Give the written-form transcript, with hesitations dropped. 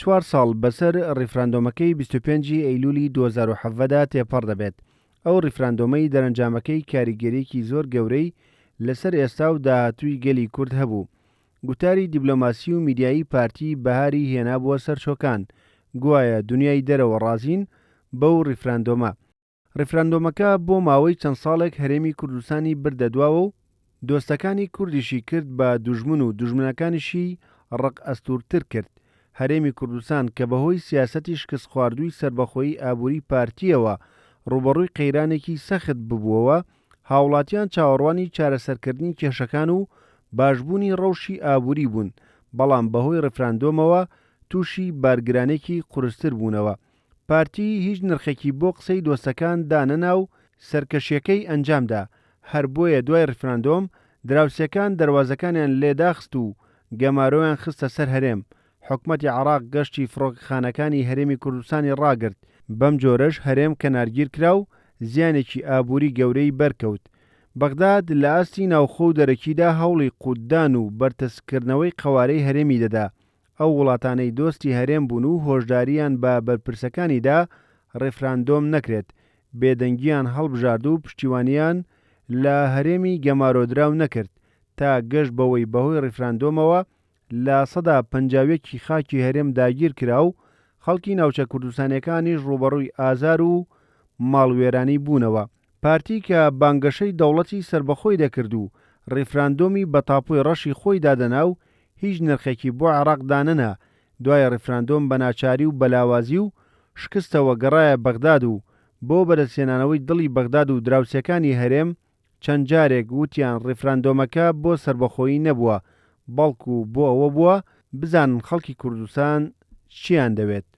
چوار ساڵ بەسەر ڕیفراندۆمەکەی 25 ی ئەیلولی 2017 دا تێپەڕ دەبێت، ئەو ڕیفراندۆمەی دەرەنجامەکەی کاریگەریەکی زۆر گەورەی لەسەر ئێستا و داهاتووی گەلی کورد هەبوو. گوتاری دیبلۆماسی و میدیایی پارتی بەهاری هێنابووە سەر چۆکان، گوایە دونیای دەرەوە ڕازین بەو ڕیفراندۆمە. ڕیفراندۆمەکە بۆ ماوەی چەند ساڵێک هەرێمی کوردستانی بردە دواوە و دۆستەکانی کوردیشی کرد بە دوژمن و دوژمنەکانیشی ڕق ئەستوورتر کرد. هەرێمی کوردستان کە بەهۆی سیاسەتی شکستخواردووی سەربەخۆیی ئابووری پارتییەوە ڕووبەڕووی قەیرانێکی سەخت ببووەوە، هاوڵاتیان چاوەڕوانی چارەسەرکردنی کێشەکان و باشبوونی ڕەوشی ئابووری بوون، بەڵام بەهۆی ڕیفراندۆمەوە تووشی بارگرانێکی قورستر بوونەوە. پارتی هیچ نرخێکی بۆ قسەی دۆستەکان دانەنا و سەرکەشیەکەی ئەنجامدا، هەر بۆیە دوای ڕیفراندۆم دراوسێکان دەروازەکانیان لێ داخست و گەمارۆیان خستە سەر هەرێم، حکومەتی عێراق گەشتی فڕۆکەخانەکانی هەرێمی کوردستانی ڕاگرت، بەم جۆرەش هەرێم کەنارگیر کرا و زیانێکی ئابووری گەورەی بەرکەوت. بەغداد لە ئاستی ناوخۆ و دەرەکیدا هەوڵی قوتدان و بەرتەسککردنەوەی قەوارەی هەرێمی دەدا، ئەو وڵاتانەی دۆستی هەرێم بوون و هۆشدارییان بە بەرپرسەکانی دا ڕیفراندۆم نەکرێت، بێدەنگییان هەڵبژارد و پشتیوانییان لە هەرێمی گەمارۆدراو نەکرد، تا گەشت بەوەی بەهۆی ڕیفراندۆمەوە 51% ی خاکی هەرێم داگیر کرا و خەڵکی ناوچە کوردستانییەکانیش ڕووبەڕووی ئازار و ماڵوێرانی بوونەوە. پارتی کە بانگەشەی دەوڵەتی سەربەخۆی دەکرد و ڕیفراندۆمی بە تاپۆی ڕەشی خۆی دادەنا و هیچ نرخێکی بۆ عێراق دانەنا، دوای ڕیفراندۆم بە ناچاری و بە لاوازی و شکستەوە گەڕایە بەغداد و بۆ بەدەستهێنانەوەی دڵی بەغداد و دراوسێکانی هەرێم چەند جارێک وتیان ڕیفراندۆمەکە بۆ سەربەخۆیی نەبووە بەڵکو بۆ ئەوە بووە بزانن خەڵکی کوردستان چیان دەوێت.